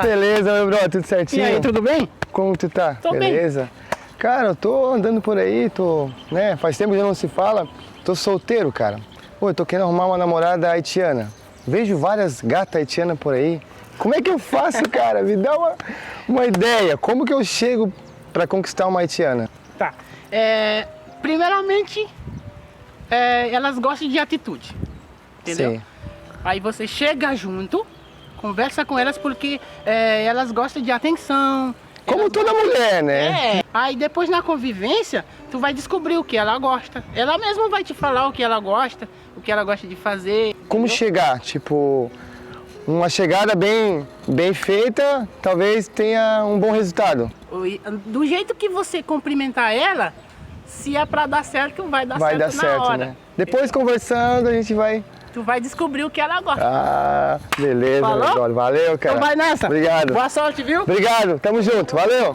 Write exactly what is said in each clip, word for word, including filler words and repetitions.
Beleza, meu bro, tudo certinho? E aí, tudo bem? Como que tu tá? Tô bem. Beleza? Cara, eu tô andando por aí, tô, né, faz tempo que a gente não se fala. Tô solteiro, cara. Pô, eu tô querendo arrumar uma namorada haitiana. Vejo várias gatas haitianas por aí. Como é que eu faço, cara? Me dá uma, uma ideia. Como que eu chego pra conquistar uma haitiana? Tá. É, primeiramente, é, elas gostam de atitude, entendeu? Sim. Aí você chega junto, conversa com elas porque é, elas gostam de atenção. Como toda mulher, né? É. Aí depois na convivência, tu vai descobrir o que ela gosta. Ela mesma vai te falar o que ela gosta, o que ela gosta de fazer. Como chegar? Tipo, uma chegada bem, bem feita, talvez tenha um bom resultado. Do jeito que você cumprimentar ela, se é pra dar certo, vai dar certo na hora. Vai dar certo, né? Depois, conversando, a gente vai. Tu vai descobrir o que ela gosta. Ah, beleza, meu brother. Falou? Valeu, cara. Então vai nessa. Obrigado. Boa sorte, viu? Obrigado, tamo junto, valeu.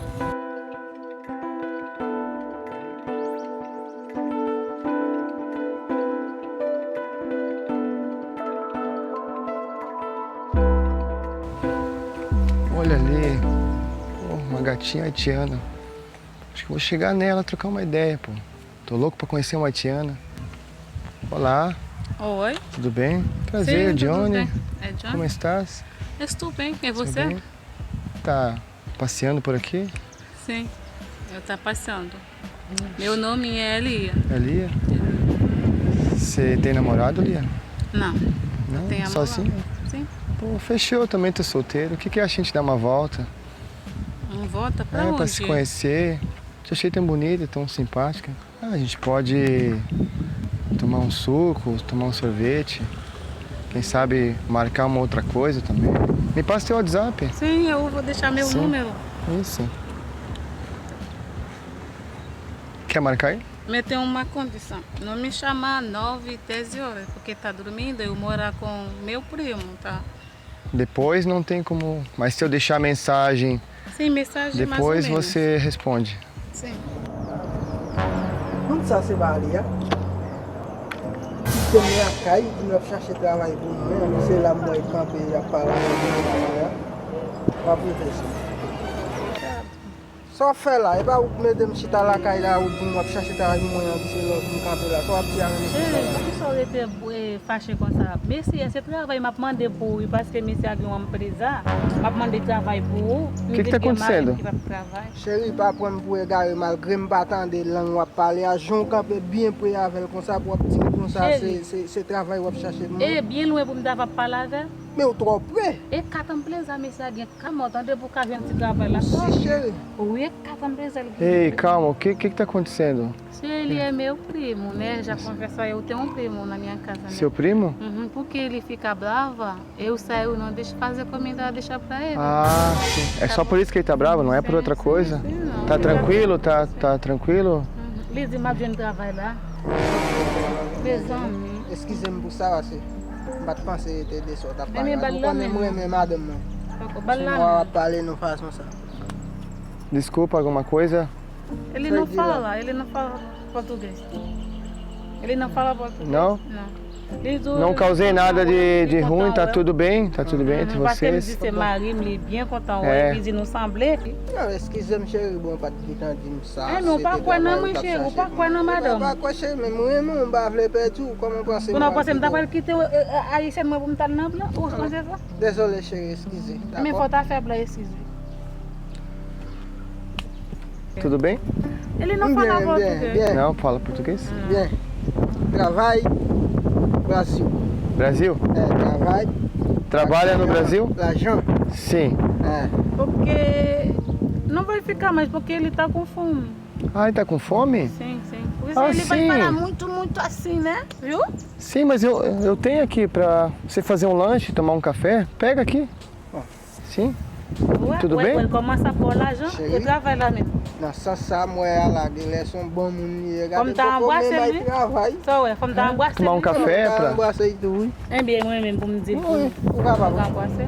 Olha ali. Oh, uma gatinha haitiana. Acho que eu vou chegar nela, trocar uma ideia, pô. Tô louco pra conhecer uma haitiana. Olá. Oi. Tudo bem? Prazer, Johnny. Sim, tudo bem. É Johnny? Como estás? Estou bem. E você? Tá passeando por aqui? Sim, eu tá passeando. Meu nome é Elia. Elia? Você tem namorado, Lia? Não. Não? Só assim? Sim. Pô, fechou, eu também tô solteiro. O que que acha a gente dar uma volta? Uma volta pra onde? É, pra se conhecer. Te achei tão bonita, tão simpática. Ah, a gente pode tomar um suco, tomar um sorvete. Quem sabe marcar uma outra coisa também. Me passa teu WhatsApp. Sim, eu vou deixar meu número. Isso. Quer marcar aí? Mas tem uma condição. Não me chamar nove e dez horas, porque tá dormindo, eu moro com meu primo, tá? Depois não tem como, mas se eu deixar a mensagem, sim, mensagem mais ou menos, depois você responde. Sim. Moun sa se pa li a. Kite m lakay, vin ap chache travay pou mwen, se la m wè l kanpe, y ap pale anglè. W ap rete sa. Sa w ap fè la? E pa ou k mete m chita lakay la, ou di m w ap chache travay pou mwen an, ki se lè w vin kanpe la. Sa w ap di a menm mesye sa la? Cheri, poukisa w rete, eh, fache konsa? Mesye, se travay m ap mande pou ou, wi, paske mesye a gen yon anpreza. M ap mande travay pou ou. M vin gen mari m ki p ap travay. Cheri, pa pran m pou egare, malgre m pa tande lang w ap pale a. Jan w kanpe byen pre avè l konsa, pou w ap di m konsa, se, se, se travay w ap chache pou mwen? E byen lwen pou m ta va pale avè l. Men w twò pre. E kat anpreza mesye a gen. Calma, tande pou ka jwenn ti travay la. Si, cheri. Wi, e kat anpreza l gen. Ei, calma, o que, que que tá acontecendo? Se li é meu primo, né? Já conversa, eu tenho um primo na minha casa, né? Seu primo? Uhum, porque ele fica brava, eu saio, não deixo fazer comida, deixa pra ele. Ah, sim. É só por isso que ele tá bravo, não é por outra coisa? Sim, sim, não. Tá tranquilo? Tá, tá tranquilo? Uhum. Li di m ap jwenn travay la. Mezanmi. Eskize m pou sa, paske m pa t panse te de sa w t ap pale a. Ou konnen m renmen madanm mwen. Sinon w ap pale nan fason sa. Desculpa, alguma coisa? Ele não fala, ele não fala português. Ele não fala português? Não? Não. Não causei nada de, de ruim, tá tudo bem, tá tudo bem entre vocês. Paske m di se mari m, li byen kontan wè, li di nou sanble. Non, eskize m, cheri, bon, pa t gentan di m sa. Eh, men ou pa kwè nan mwen, cheri, ou pa kwè nan madanm. Pa kwè, cheri, men mwen renmen w, m pa vle pèdi w, kòman w panse m pral kite w? Konnen w panse m ta pral kite, eh, eh, ayisyèn mwen pou m t al nan blan, ou sonje sa? Dezole, cheri, eskize, dakò? Men fò w ta fè blan eskize. Tudo bem? Ele não fala português. Não fala português? Bien. Travay, Brasil. Brasil? É, travay. Trabalha no Brasil? Lajan. Sim. É. Porque não vai ficar mais, porque ele tá com fome. Ah, ele tá com fome? Sim, sim. Por isso ele vai falar muito, muito assim, né? Viu? Sim, mas eu, eu tenho aqui pra você fazer um lanche, tomar um café. Pega aqui. Sim? Tudo bem? Wè, wè, kòmanse ap ba w lajan, e travay la menm. Nan sans sa, m wè a la, genlè se yon bon moun li ye. Gade, poko menm bay travay. Sa w wè, fò m ta anbrase li. Tomar um café pra. Anbrase li tou, wi. Ebyen, mwen menm pou m di l pou ou. Ou kapab. Anbrase.